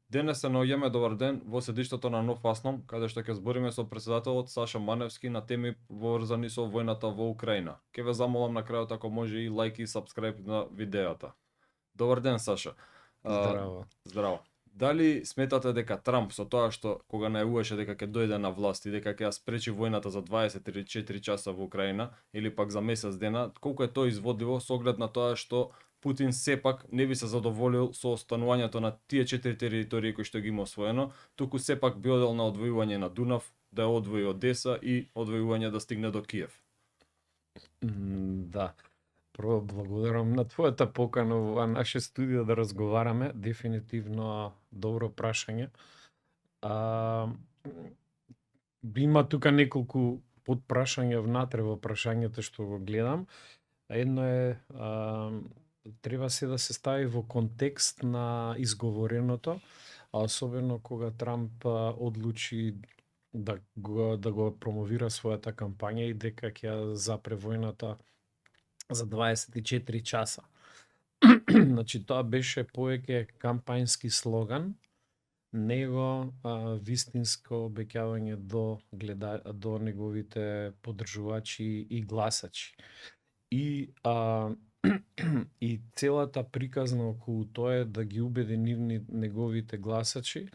Денес се наоѓаме добар ден во седиштето на Нов Асном, каде што ќе збориме со претседателот Саша Маневски на теми поврзани со војната во Украина. Ќе ве замолам на крајот ако може и лајк и сабскрајб на видеото. Добар ден, Саша. Здраво. Здраво. Дали сметате дека Трамп со тоа што кога најавуваше дека ќе дојде на власт и дека ќе ја спречи војната за 24 часа во Украина или пак за месец дена, колку е тоа изводливо со оглед на тоа што Путин сепак не би се задоволил со останувањето на тие 4 територии кои што ги има освоено, туку сепак би одел на одвојување на Дунав, да ја одвои Одеса и одвојување да стигне до Киев. Да. Прво благодарам на твојата покана во наше студио да разговараме. Дефинитивно добро прашање. Има тука неколку подпрашања внатре во прашањето што го гледам. Едно е треба се да се стави во контекст на изговореното, а особено кога Трамп одлучи да го промовира својата кампања и дека ќе ја запре војната за 24 часа. Значи, тоа беше повеќе кампањски слоган, него вистинско обеќавање до неговите поддржувачи и гласачи. И и целата приказна околу тоа е да ги убеди неговите гласачи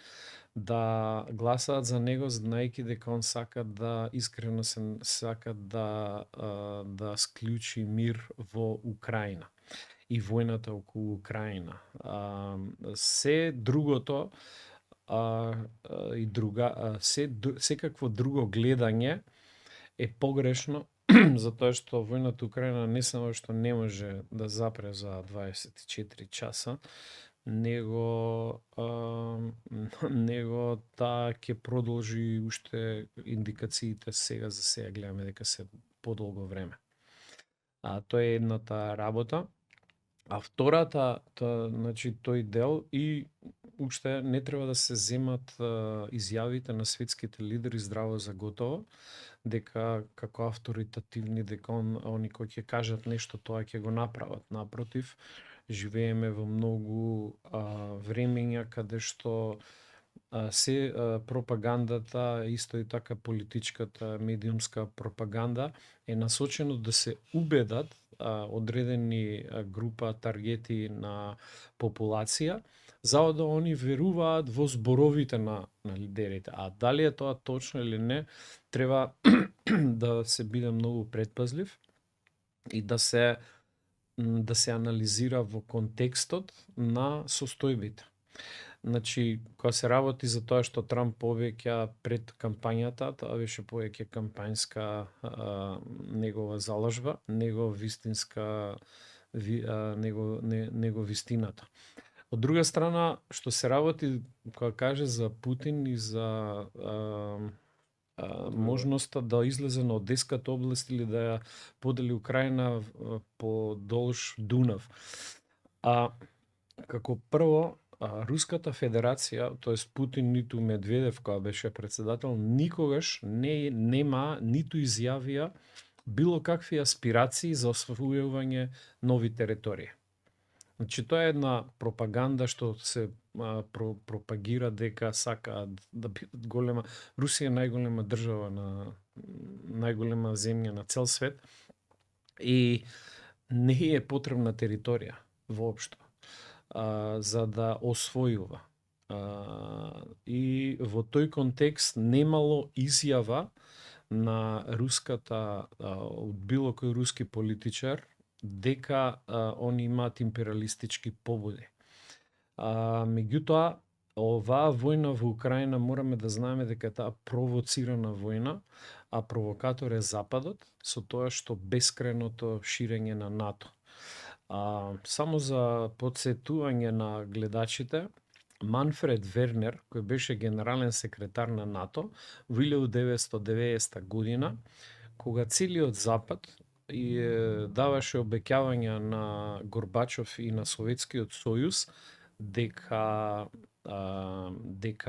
да гласаат за него, знаејќи дека он сака да искрено сака да склучи мир во Украина и војната околу Украина. Се другото и секакво друго гледање е погрешно затоа што војната Украина не само што не може да запре за 24 часа, него таа ќе продолжи уште индикациите сега за сега гледаме дека се подолго време. Тоа е едната работа. А втората, значи тој дел и уште не треба да се земат изјавите на светските лидери здраво за готово, дека како авторитативни, дека они кои ќе кажат нешто, тоа ќе го направат. Напротив, живееме во многу времења каде што се пропагандата, исто и така политичката, медиумска пропаганда е насочено да се убедат одредени група таргети на популација, за да они веруваат во зборовите на лидерите. А дали е тоа точно или не, треба да се биде многу предпазлив и да се анализира во контекстот на состојбите. Значи, кога се работи за тоа што Трамп повеќе пред кампањата, тоа беше повеќе кампањска негова залажба, него вистинска него вистината. Од друга страна, што се работи кога каже за Путин и за можноста да излезе на Одеската област или да ја подели Украина по долж Дунав. Како прво, Руската Федерација, тоест Путин ниту Медведев кога беше председател, никогаш нема ниту изјавија било какви аспирации за освојување нови територии. Значи, тоа е една пропаганда што се пропагира дека сака да бидат голема. Русија е најголема држава најголема земја на цел свет и не е потребна територија воопшто за да освојува. И во тој контекст немало изјава на руската од било кој руски политичар дека они имаат империалистички побуди. Меѓутоа, оваа војна во Украина мораме да знаеме дека таа провоцирана војна, а провокатор е Западот со тоа што бескрајното ширење на НАТО. Само за подсетување на гледачите, Манфред Вернер, кој беше генерален секретар на НАТО во 1990 година, кога целиот Запад и даваше обеќавања на Горбачов и на Советскиот сојуз дека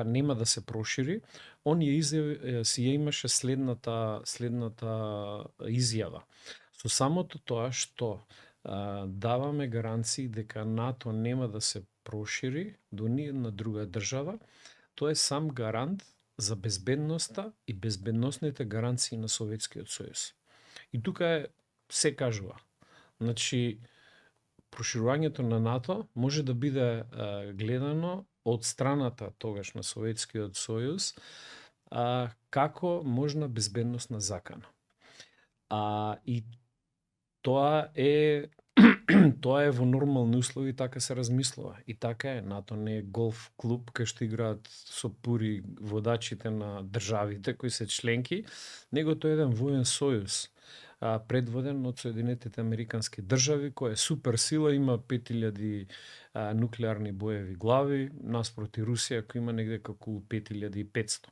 нема да се прошири, он ја имаше следната изјава. Со самото тоа што даваме гаранции дека НАТО нема да се прошири до ниедна друга држава, тоа е сам гарант за безбедноста и безбедносните гаранции на Советскиот сојуз. И тука се кажува. Значи, проширувањето на НАТО може да биде гледано од страната тогаш на Советскиот сојуз како можна безбедносна закана. И тоа е тоа е во нормални услови, така се размислува. И така е, НАТО не е голф клуб кај што играат со пури водачите на државите кои се членки, него тоа е еден воен сојуз, предводен од Соединетите Американски држави, која е супер сила, има 5000 нуклеарни боеви глави, наспроти Русија која има негде како 5500.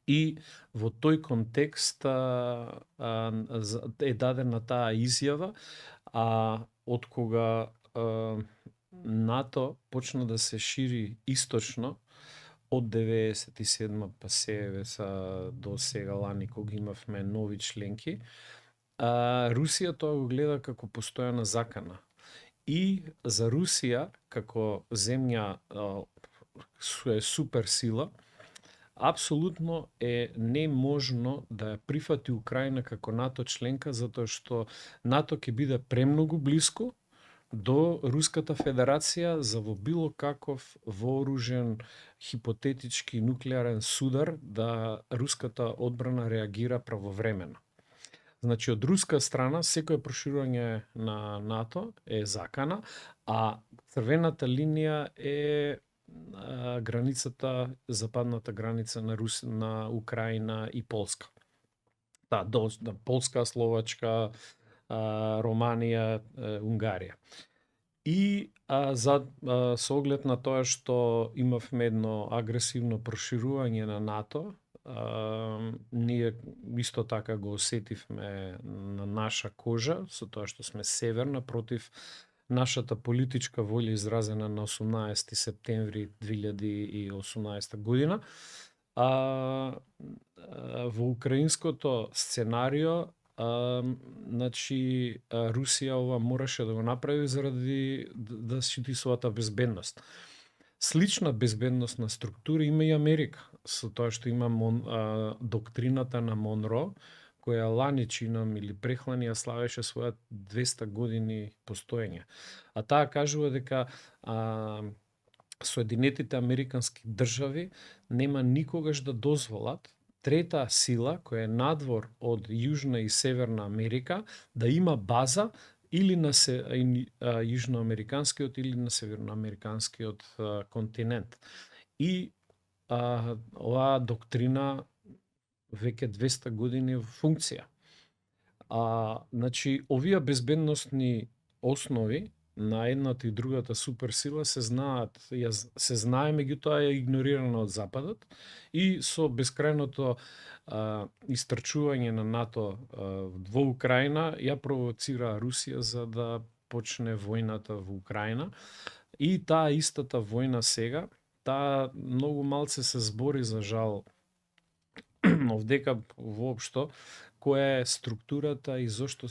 И во тој контекст е дадена таа изјава, од кога НАТО почна да се шири источно од 97 па до сега лани кога имавме нови членки, Русија тоа го гледа како постојана закана. И за Русија како земја е супер сила, апсолутно е неможно да ја прифати Украина како НАТО членка, затоа што НАТО ќе биде премногу блиску до Руската Федерација за во било каков вооружен, хипотетички нуклеарен судар да руската одбрана реагира правовремено. Значи, од руска страна, секој проширување на НАТО е закана, а црвената линија е границата, западната граница на Украина и Полска. До Полска, Словачка, Романија, Унгарија. И со оглед на тоа што имавме едно агресивно проширување на НАТО, ние исто така го осетивме на наша кожа, со тоа што сме северна, против нашата политичка волја изразена на 18 септември 2018 година. Во украинското сценарио, значи, Русија ова мораше да го направи заради да щити својата безбедност. Слична безбедносна структура има и Америка, со тоа што има доктрината на Монро, која лани чинам или прехлани ја славеше своја 200 години постоење. А таа кажува дека Соединетите Американски држави нема никогаш да дозволат трета сила која е надвор од Јужна и Северна Америка да има база или на јужноамериканскиот или на северноамериканскиот континент. И оваа доктрина веќе 200 години во функција. Значи, овие безбедносни основи на едната и другата суперсила се знаат, се знае, меѓутоа е игнорирано од Западот и со бескрајното истрчување на НАТО во Украина ја провоцира Русија за да почне војната во Украина. И таа истата војна сега, таа многу малце се збори за жал овдека воопшто, која е структурата и зошто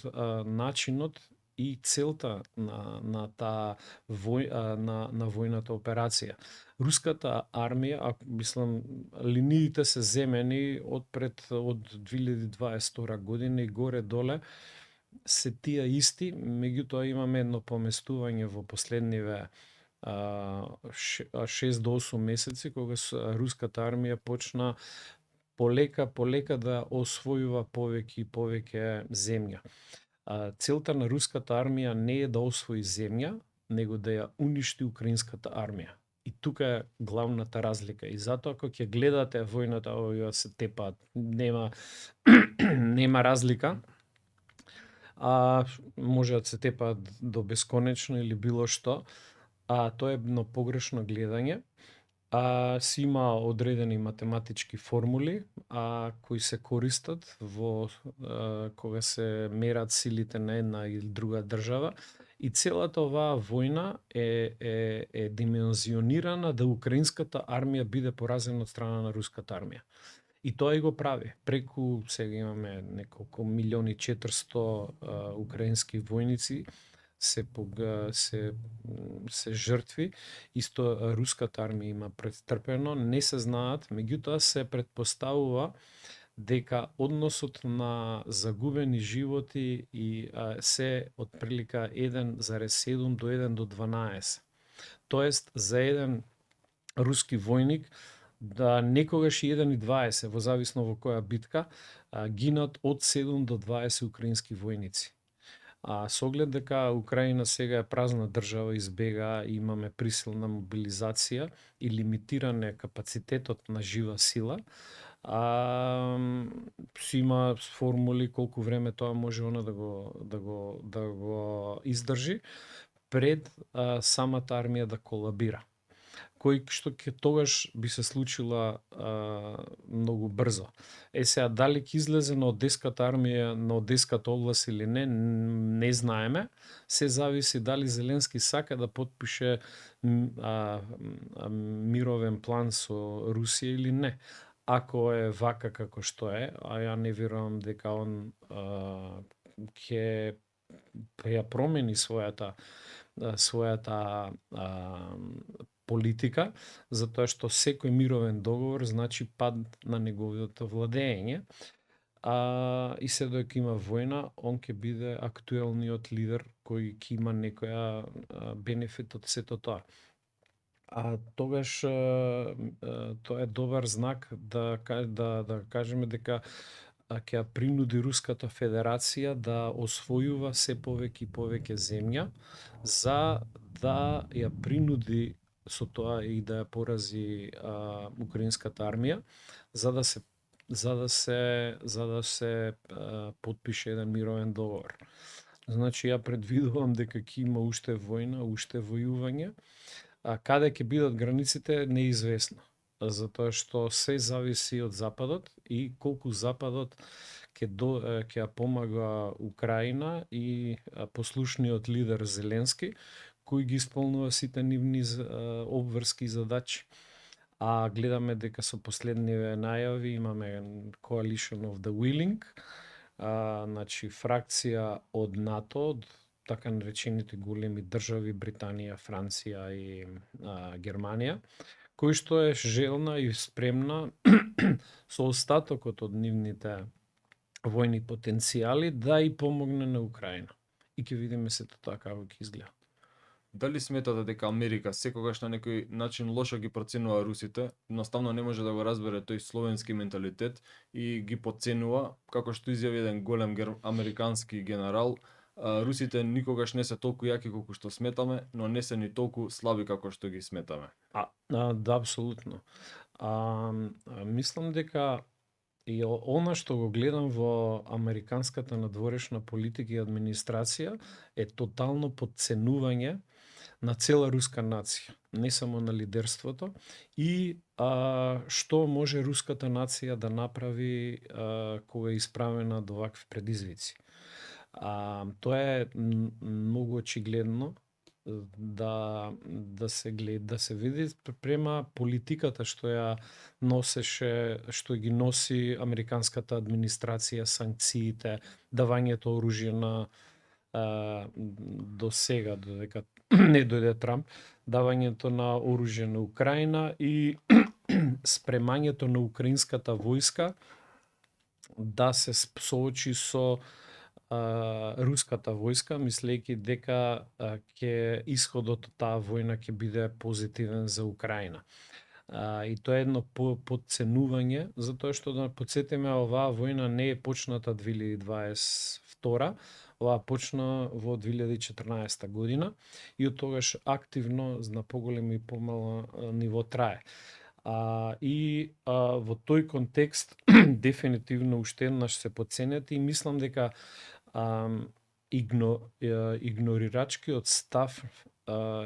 начинот и целта на таа на војната операција. Руската армија, мислам, линиите се земени од 2022 година и горе-доле се тие исти, меѓутоа имаме едно поместување во последниве 6 до 8 месеци, кога руската армија почна полека да освојува повеќе и повеќе земја. Целта на руската армија не е да освои земја, него да ја уништи украинската армија. И тука е главната разлика. И затоа ако ќе гледате војната, овие се тепаат, нема разлика. Може да се тепаат до бесконечно или било што. Тоа е едно погрешно гледање. Си има одредени математички формули кои се користат кога се мерат силите на една или друга држава, и целата оваа војна е димензионирана да украинската армија биде поразена од страна на руската армија. И тоа и го прави. Преку сега имаме неколку 1.400.000 украински војници се жртви, исто руската армија има претрпено, не се знаат, меѓутоа се претпоставува дека односот на загубени животи и се од прилика 1,7 до 1 до 12. Тоест, за еден руски војник, да некогаш и 1,20, во зависно во која битка, гинат од 7 до 20 украински војници. А со оглед дека Украина сега е празна држава, избега, имаме присилна мобилизација и лимитиране капацитетот на жива сила, си има формули колку време тоа може она да го издржи пред самата армија да колабира. Кој што ќе тогаш би се случила многу брзо. Сега дали ќе излезе на одеската армија на одеската област или не, не знаеме. Се зависи дали Зеленски сака да потпише мировен план со Русија или не. Ако е вака како што е, а ја не верувам дека он ќе ја промени својата политика, затоа што секој мировен договор значи пад на неговото владење. И се додека има војна, он ќе биде актуелниот лидер кој ќе има некоја бенефит од сето тоа. Тогаш тоа е добар знак да кажеме дека ќе ја принуди Руската Федерација да освојува се повеќе и повеќе земја, за да ја принуди со тоа и да ја порази украинската армија, за да се потпише еден мировен договор. Значи ја предвидувам дека ќе има уште војна, уште војување. Каде ќе бидат границите не е известно, затоа што се зависи од Западот и колку Западот ќе ја помага Украина и послушниот лидер Зеленски, кој ги исполнува сите нивни обврски задачи. Гледаме дека со последниве најави имаме Coalition of the Willing, значи фракција од НАТО, од така наречените големи држави Британија, Франција и Германија, кој што е желна и спремна со остатокот од нивните војни потенцијали да и помогне на Украина. И ќе видиме сето тоа како ќе изгледа. Дали сметате дека Америка секогаш на некој начин лошо ги проценува русите, едноставно не може да го разбере тој словенски менталитет и ги подценува, како што изјави еден голем американски генерал, русите никогаш не се толку јаки колку што сметаме, но не се ни толку слаби како што ги сметаме. Да, апсолутно. Мислам дека и она што го гледам во американската надворешна политика и администрација е тотално подценување на цела руска нација, не само на лидерството, и што може руската нација да направи кога е исправена до вакви предизвици. Тоа е многу очигледно да се види према политиката што ја носеше, што ги носи американската администрација, санкциите, давањето оружје на до сега, додека не дојде Трамп, давањето на оружје на Украина и спремањето на украинската војска да се соочи со руската војска, мислејќи дека ќе исходот од таа војна ќе биде позитивен за Украина. И тоа е едно подценување, затоа што да подсетиме, оваа војна не е почната 2022, оваа почна во 2014 година и од тогаш активно на поголемо и помало ниво трае. Во тој контекст дефинитивно уште еднаш се подценети и мислам дека игнорирачкиот став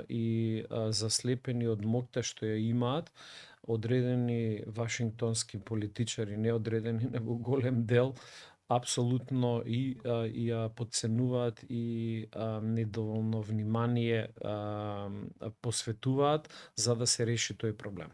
и заслепени од моќта што ја имаат одредени вашингтонски политичари, не одредени, него голем дел, апсолутно и ја подценуваат и недоволно внимание посветуваат за да се реши тој проблем.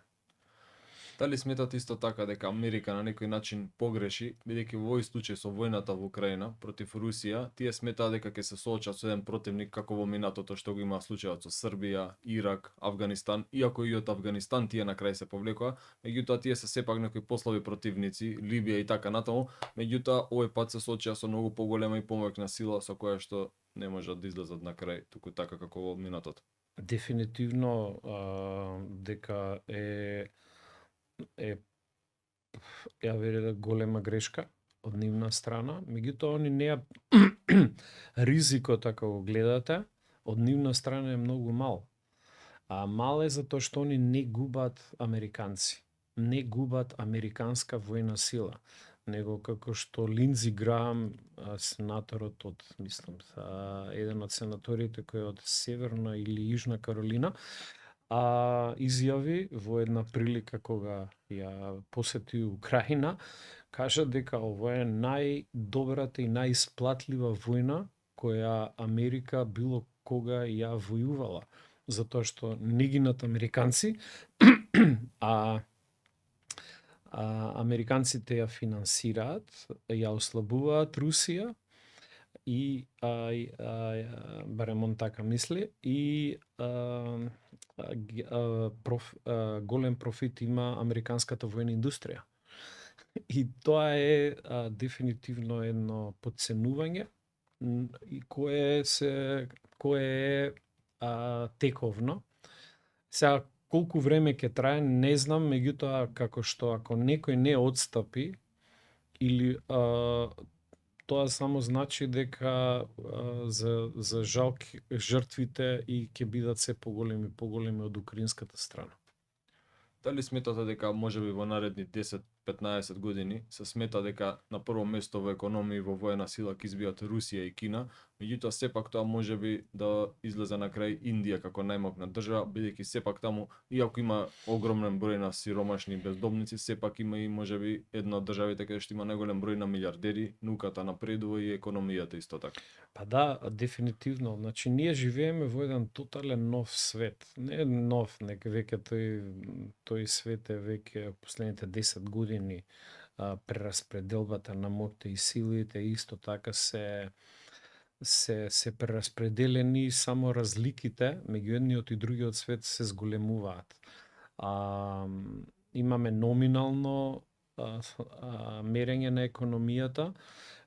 Дали сметате исто така дека Америка на некој начин погреши, бидејќи во овој случај со војната во Украина против Русија, тие сметаат дека ќе се соочат со еден противник како во минатото што го има случајот со Србија, Ирак, Авганистан, иако и од Авганистан тие на крај се повлекоа, меѓутоа тие се сепак некои послови противници, Либија и така натаму, меѓутоа овој пат се соочија со многу поголема и помоќна сила со која што не можат да излезат на крај, туку така како во минатото. Дефинитивно дека е ја вере голема грешка од нивна страна, меѓутоа они неа ризикот ако го гледате од нивна страна е многу мал. А мал е затоа што они не губат американци, не губат американска војна сила, него како што Линдзи Грахам, сенаторот од, мислам, еден од сенаторите кој е од Северна или Јужна Каролина, изјави во една прилика кога ја посети Украина, кажа дека ова е најдобрата и најисплатлива војна која Америка било кога ја војувала, затоа што не гинат американци, американците ја финансираат, ја ослабуваат Русија и барем он така мисли, и голем профит има американската војна индустрија. И тоа е дефинитивно едно подценување и кое е тековно. Сега колку време ќе трае не знам, меѓутоа како што ако некој не отстапи или тоа само значи дека за жалки жртвите и ќе бидат се поголеми од украинската страна. Дали сметате дека можеби во наредни 10-15 години се смета дека на прво место во економија и во воена сила ќе избијат Русија и Кина, меѓутоа сепак тоа можеби да излезе на крај Индија како најмокна држава, бидејќи сепак таму, иако има огромен број на сиромашни бездомници, сепак има и можеби една од државите каде што има најголем број на милиардери, науката напредува и економијата исто така. Па да, дефинитивно. Значи, ние живееме во еден тотален нов свет. Не нов, нека веќе тој свет е веќе последните 10 години прераспределбата на моќта и силите исто така се прераспределени, само разликите меѓу едниот и другиот свет се зголемуваат. Имаме номинално мерење на економијата,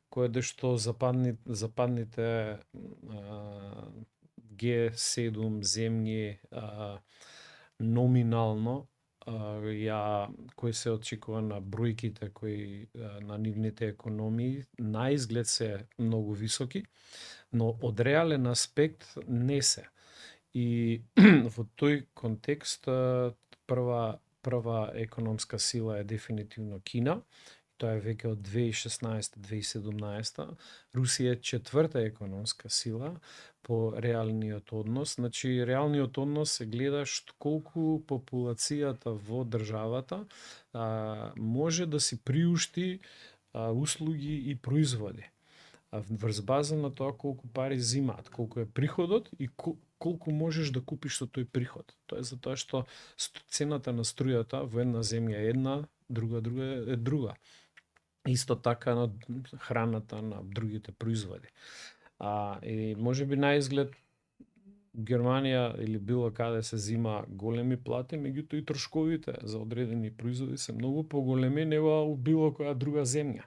кое што западните G7 земји номинално кои се очекува на бројките кои на нивните економии на изглед се многу високи, но од реален аспект не се. И во тој контекст прва економска сила е дефинитивно Кина. Тоа е веќе од 2016-2017. Русија е четврта економска сила по реалниот однос. Значи, реалниот однос се гледа колку популацијата во државата може да си приушти услуги и производи. Врз база на тоа колку пари зимаат, колку е приходот и колку можеш да купиш со тој приход. Тоа е затоа што цената на струјата во една земја е една, друга е друга. Исто така на храната, на другите производи. И можеби на изглед Германија или било каде се зима големи плати, меѓутоа и трошковите за одредени производи се многу поголеми него у било која друга земја,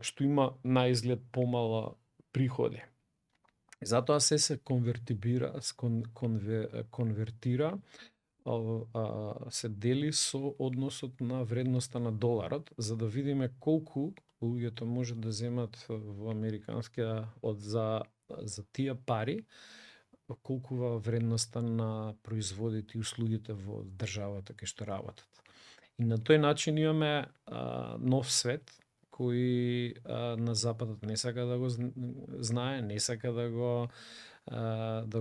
што има на изглед помала приходи. Затоа се конвертира, се дели со односот на вредноста на доларот, за да видиме колку луѓето може да земат во американскија за тие пари, колкува вредноста на производите и услугите во државата кај што работат. И на тој начин имаме нов свет кој на западот не сака да го знае, не сака да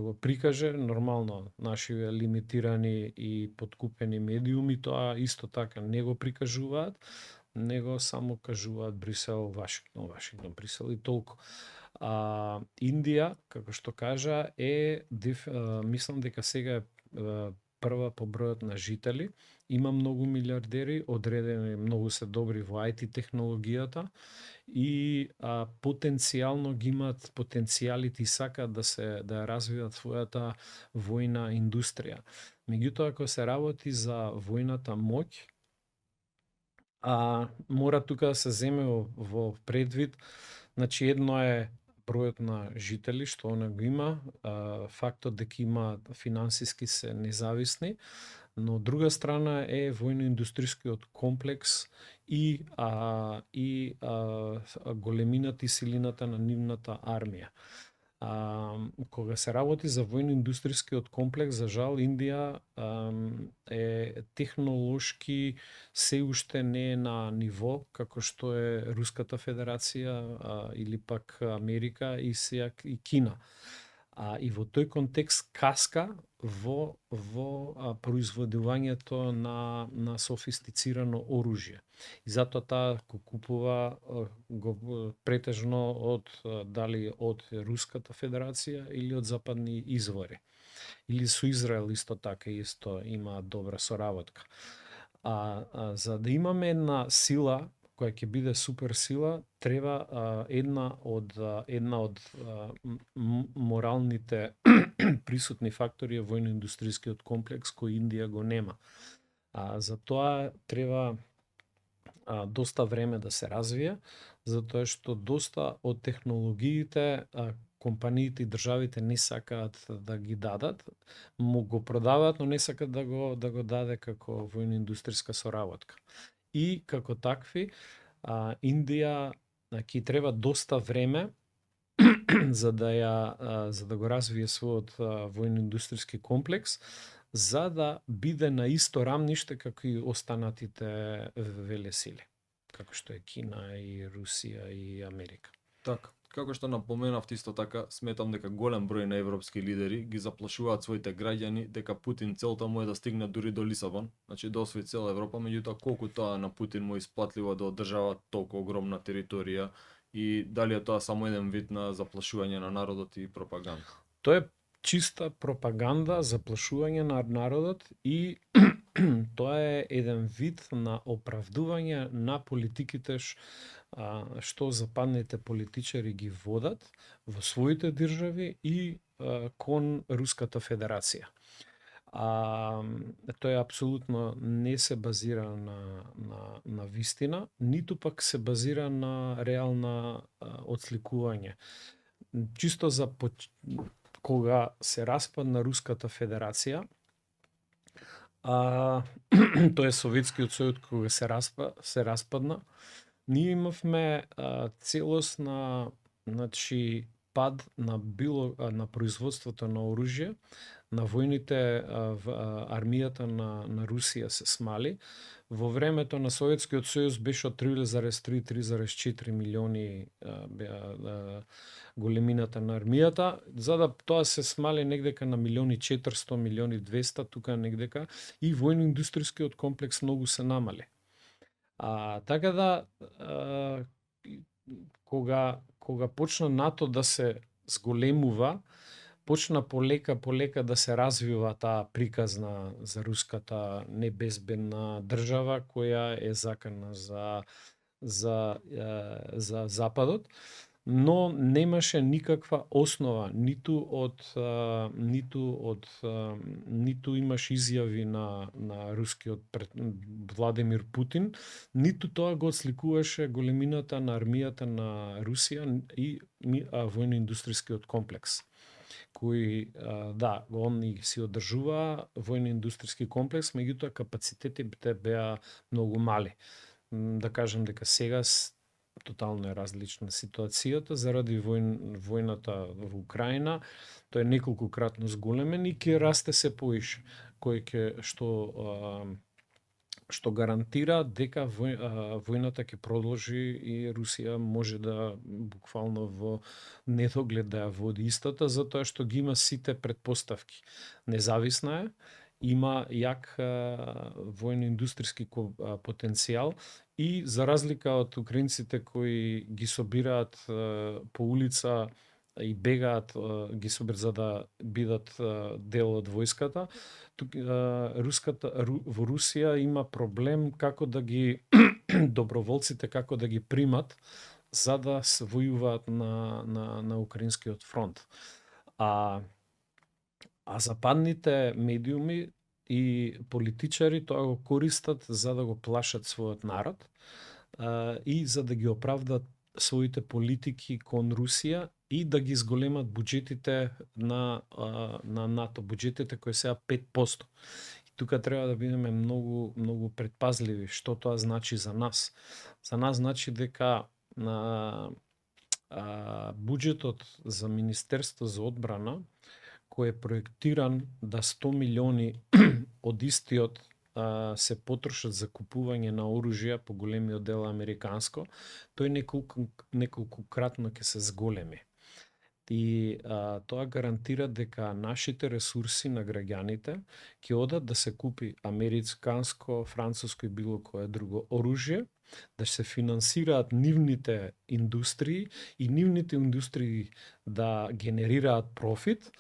го прикаже. Нормално, наши лимитирани и подкупени медиуми тоа исто така не го прикажуваат, него само кажуваат Брисел, Вашингтон, Брисел и толку. Индија, како што кажа, мислам дека сега прва по бројот на жители, има многу милиардери, одредени многу се добри во IT технологијата и потенцијално ги имаат потенцијалите и сакаат да ја развијат својата војна индустрија. Меѓутоа, ако се работи за војната моќ, мора тука да се земе во предвид, значи едно е бројот на жители, што она го има, фактот дека има финансиски се независни, но од друга страна е војно-индустријскиот комплекс и големината и силината на нивната армија. Кога се работи за војно-индустријскиот комплекс, за жал Индија е технолошки се уште не е на ниво како што е Руската Федерација или пак Америка и и Кина. И во тој контекст каска во производувањето на софистицирано оружје. И затоа таа го купува претежно дали од Руската Федерација или од западни извори. Или со Израел исто така има добра соработка. За да имаме една сила која ќе биде супер сила, треба една од моралните присутни фактори е војно-индустријскиот комплекс кој Индија го нема. За тоа треба доста време да се развие, затоа што доста од технологиите компаниите и државите не сакаат да ги дадат, му го продаваат, но не сакаат да го даде како војно-индустријска соработка. И како такви, Индија ќе треба доста време за да го развие својот војно-индустријски комплекс, за да биде на исто рамниште како и останатите велесили, како што е Кина и Русија и Америка. Така, како што напоменавте исто така, сметам дека голем број на европски лидери ги заплашуваат своите граѓани дека Путин целта му е да стигне дури до Лисабон, значи да освои цела Европа, меѓутоа колку тоа на Путин му е исплатливо да одржава толку огромна територија и дали е тоа само еден вид на заплашување на народот и пропаганда? Тоа е чиста пропаганда, заплашување на народот и тоа е еден вид на оправдување на политиките што западните политичари ги водат во своите држави и кон Руската Федерација. Тоа е апсолутно не се базира на вистина, ниту пак се базира на реална отсликување. Чисто за кога се распадна Руската Федерација, тоа е Советскиот сојуз кога се распадна, ние имавме целосна, значи, пад на производството на оружје, на војните, армијата на Русија се смали. Во времето на Советскиот сојуз беше од 3,3-3,4 милиони големината на армијата, за да тоа се смали негдека на 1.400.000, 1.200.000, тука негдека, и војно-индустријскиот комплекс многу се намали. Така да, кога почна НАТО да се зголемува, почна полека да се развива таа приказна за руската небезбедна држава која е закана за Западот, но немаше никаква основа, ниту имаш изјави на рускиот Владимир Путин, ниту тоа го отсликуваше големината на армијата на Русија и војно-индустријскиот комплекс кој, он и си одржува војно-индустријски комплекс, меѓутоа капацитетите беа многу мали. Да кажем дека сега тотално е различна ситуацијата заради војната во Украина, тој е неколкукратно зголемен и ќе расте се поише, што гарантира дека војната ќе продолжи и Русија може да буквално во недоглед да ја води истата, затоа што ги има сите предпоставки. Независна е, има јак војно-индустријски потенцијал и за разлика од украинците кои ги собираат по улица и бегаат ги за да бидат дел од војската. Во Русија има проблем како да ги доброволците како да ги примат за да се војуваат на украинскиот фронт. А западните медиуми и политичари тоа го користат за да го плашат својот народ и за да ги оправдат своите политики кон Русија и да ги зголемат буџетите на НАТО, буџетите кои се 5%. И тука треба да бидеме многу предпазливи што тоа значи за нас. За нас значи дека на буџетот за Министерство за одбрана кој е проектиран да 100 милиони од истиот се потрошат за купување на оружја по големиот дел американско, тој неколкукратно ќе се зголеми. И тоа гарантира дека нашите ресурси на граѓаните ќе одат да се купи американско, француско и било кое друго оружје, да се финансираат нивните индустрии и нивните индустрии да генерираат профит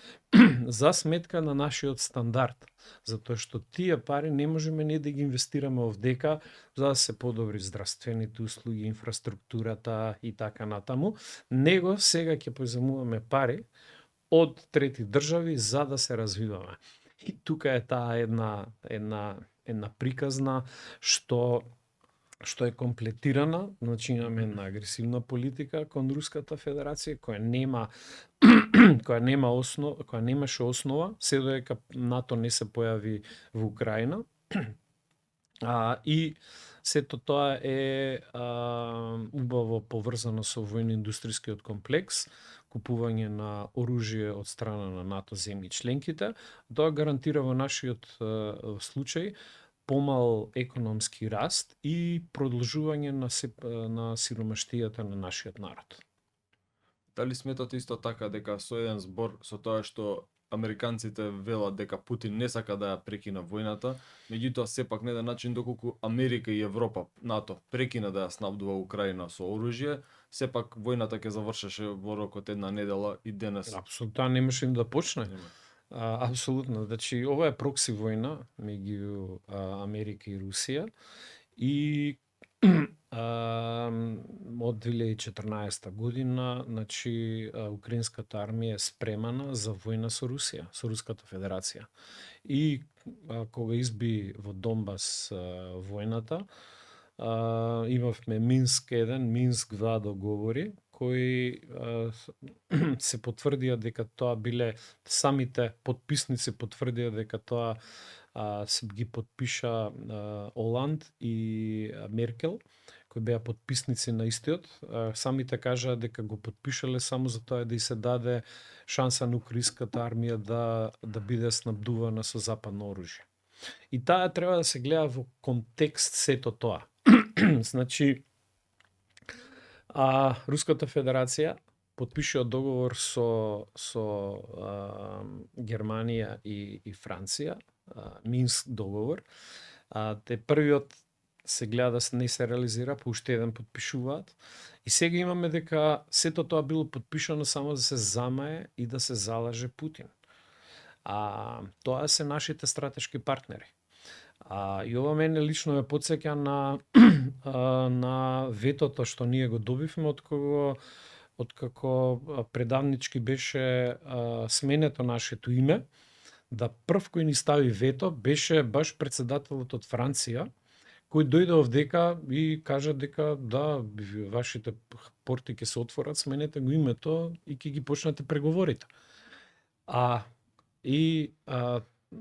за сметка на нашиот стандард. Затоа што тие пари не можеме не да ги инвестираме овдека за да се подобри здравствените услуги, инфраструктурата и така натаму, него сега ќе поземуваме пари од трети држави за да се развиваме. И тука е таа една приказна што е комплетирана, значи имаме една агресивна политика кон Руската Федерација која немаше основа, се додека НАТО не се појави во Украина. И сето тоа е убаво поврзано со војно-индустријскиот комплекс, купување на оружје од страна на НАТО земји членките. Тоа гарантира во нашиот случај помал економски раст и продолжување на сиромаштијата на нашиот народ. Дали сметате исто така дека со еден збор со тоа што американците велат дека Путин не сака да ја прекина војната, меѓутоа сепак на еден начин доколку Америка и Европа, НАТО прекина да ја снабдува Украина со оружје, сепак војната ќе завршеше во рок од една недела и денес. Апсолутно немаше да почне. Апсолутно, значи ова е прокси војна меѓу Америка и Русија и од 2014 година, значи украинската армија е спремана за војна со Русија, со Руската Федерација. И кога изби во Донбас војната, имавме Минск 1, Минск 2 договори кои се потврдија дека тоа биле самите потписници потврдија дека тоа се ги подпиша Оланд и Меркел, кои беа потписници на истиот. Самите кажаа дека го подпишале само за тоа да и се даде шанса на украинската армија да биде снабдувана со западно оружје. И таа треба да се гледа во контекст сето тоа. Значи, Руската Федерација подпишува договор со Германија и Франција, Минск договор. Те првиот се гледа да не се реализира, по уште еден подпишуваат. И сега имаме дека сето тоа било подпишано само да се замае и да се залаже Путин. Тоа се нашите стратешки партнери. И ова мене лично ме потсеќа на ветото што ние го добивме откако предавнички беше сменето нашето име, да прв кој ни стави вето беше баш председателот од Франција, кој дојде овдека и кажа дека да, вашите порти ќе се отворат, сменете го името и ќе ги почнете преговорите.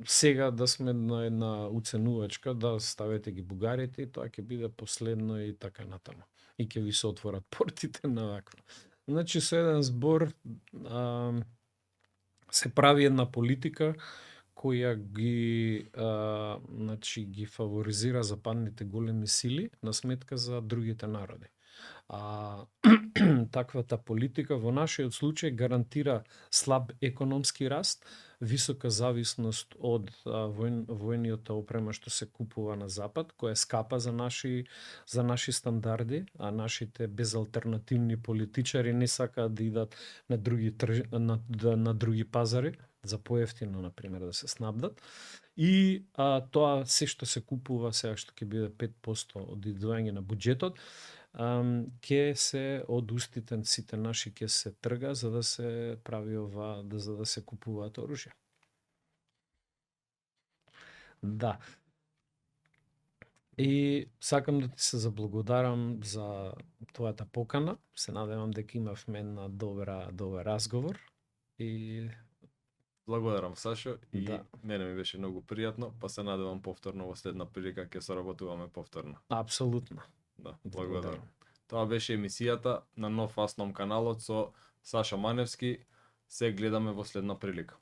Сега да сме на една уценувачка, да ставете ги бугарите и тоа ќе биде последно и така натаму. И ќе ви се отворат портите на вакво. Значи, со еден збор се прави една политика која ги фаворизира западните големи сили на сметка за другите народи. таквата политика во нашиот случај гарантира слаб економски раст, висока зависност од војниот опрема што се купува на запад, која е скапа за наши стандарди, а нашите безалтернативни политичари не сакаат да идат на на други пазари за поевтино на пример да се снабдат. И тоа се што се купува сега што ќе биде 5% од издвајање на буџетот, ќе се од устите сите наши ќе се трга за да се прави за да се купуваат оружје. Да. И сакам да ти се заблагодарам за твојата покана. Се надевам дека имавме една добар разговор и Благодарам, Сашо, и Да. мене ми беше многу пријатно, па се надевам повторно во следна прилика ќе соработуваме повторно. апсолутно. Да, благодарам. Тоа беше емисијата на Нов Асном каналот со Саша Маневски. Се гледаме во следна прилика.